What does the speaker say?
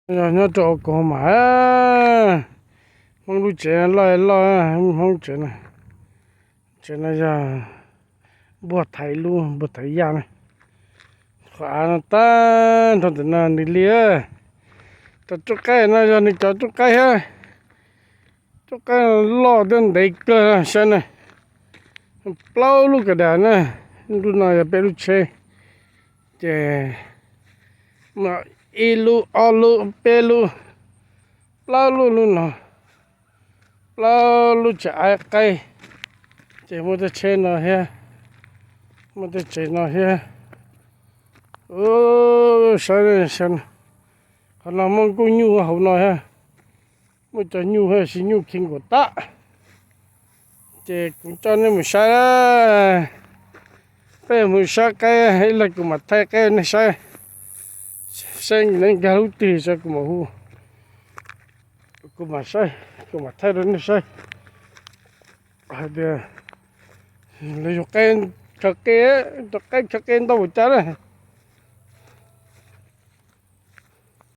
Yog nyob rau Oklahoma, Hmoob lub tsev loj loj, Hmoob tsev no, tsev no yog npuag thaiv lub, npuag thaiv yaj na. Qhov av no tag nrho ntawm no nws li, cov rooj qaib no yog nws cov rooj qaib thiab. Rooj qaib loj thiab ntev kawg, saib na, plaub lub kas das na. Lub no yog peb lub tsheb, ces ib lub, ob lub, peb lub, plaub lub, lub no, plaub lub tsev av qaib, ces muaj tej tsheb no thiab, muaj tej tsev no thiab. Saib, qhov no muaj nkuj nyuj hauv no thiab, muaj cov nyuj thiab, sis nyuj khi nkaus tag. Ces kuv coj nej mus saib, peb mus saib qaib, ib lig kuv mam thaij qaib nej saib, saib nkag lub twg, kuv mam hu, kuv mam saib, kuv mam thaij rau nej saib hais tias lawv yug qaib, khaws qaib, cov qaib khaws qaib ntau ua cas na.